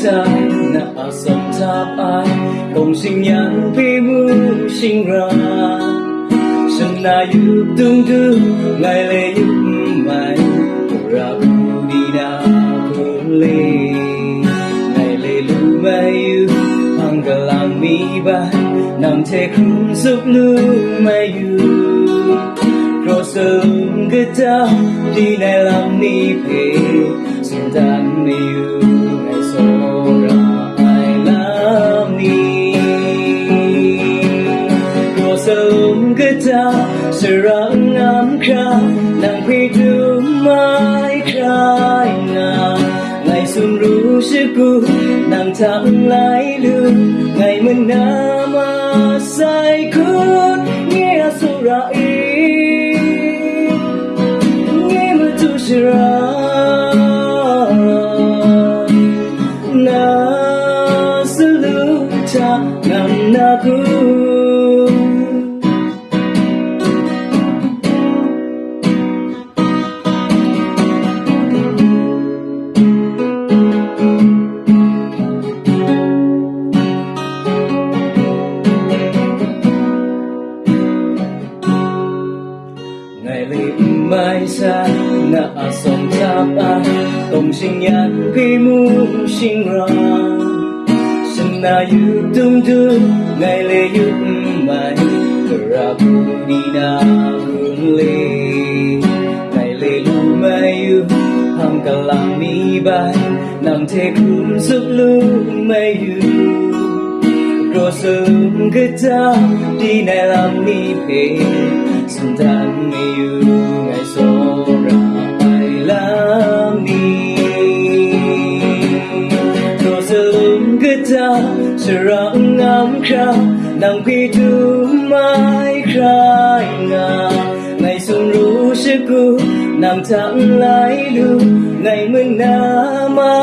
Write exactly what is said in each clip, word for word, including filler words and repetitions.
Dai na a sawm htap ai, kawng shingyan hpe mu shingra, shana yup dung du, ngai le yup n mai, Tara Hpung di na hpung le, ngai le lu mai yu, hpang galang mi bai, nang hte hkrum zup lu mai yu, kraw salum kata, di nai lam ni hpe, tsun dan mayu, ngai tsawra ai lam ni. Kraw salum kata, sara n ngam hkra, nang hpe dum ai hkrai nga, ngai sumru shagu, nang hta n lai lu, ngai mana ma sai hkut, nye a tsawra e, nye matu sara, na salu hta ngam na hku. Ngai le n mai sai, na a sawm htap ai, kawng shingyan hpe mu shingra, shana yup dung du, ngai le yup n mai, Tara Hpung di na hpung le, ngai le lu mai yu, hpang galang mi bai, nang hte hkrum zup lu mai yu, kraw salum kata, di nai lam ni hpe, tsun dan mayu, ngai tsawra ai lam ni. Kraw salum kata, sara n ngam hkra, nang hpe dum ai hkrai nga, ngai sumru shagu, nang hta n lai lu, ngai mana ma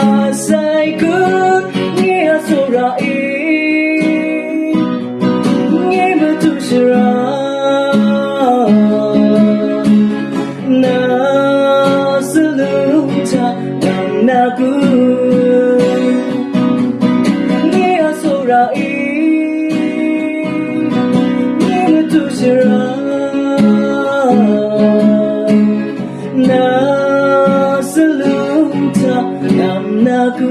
sai hkut, nye a tsawra e, nye matu sara, na salu hta ngam na hku, nye a tsawra e, nye matu sara, na salu hta ngam na hku.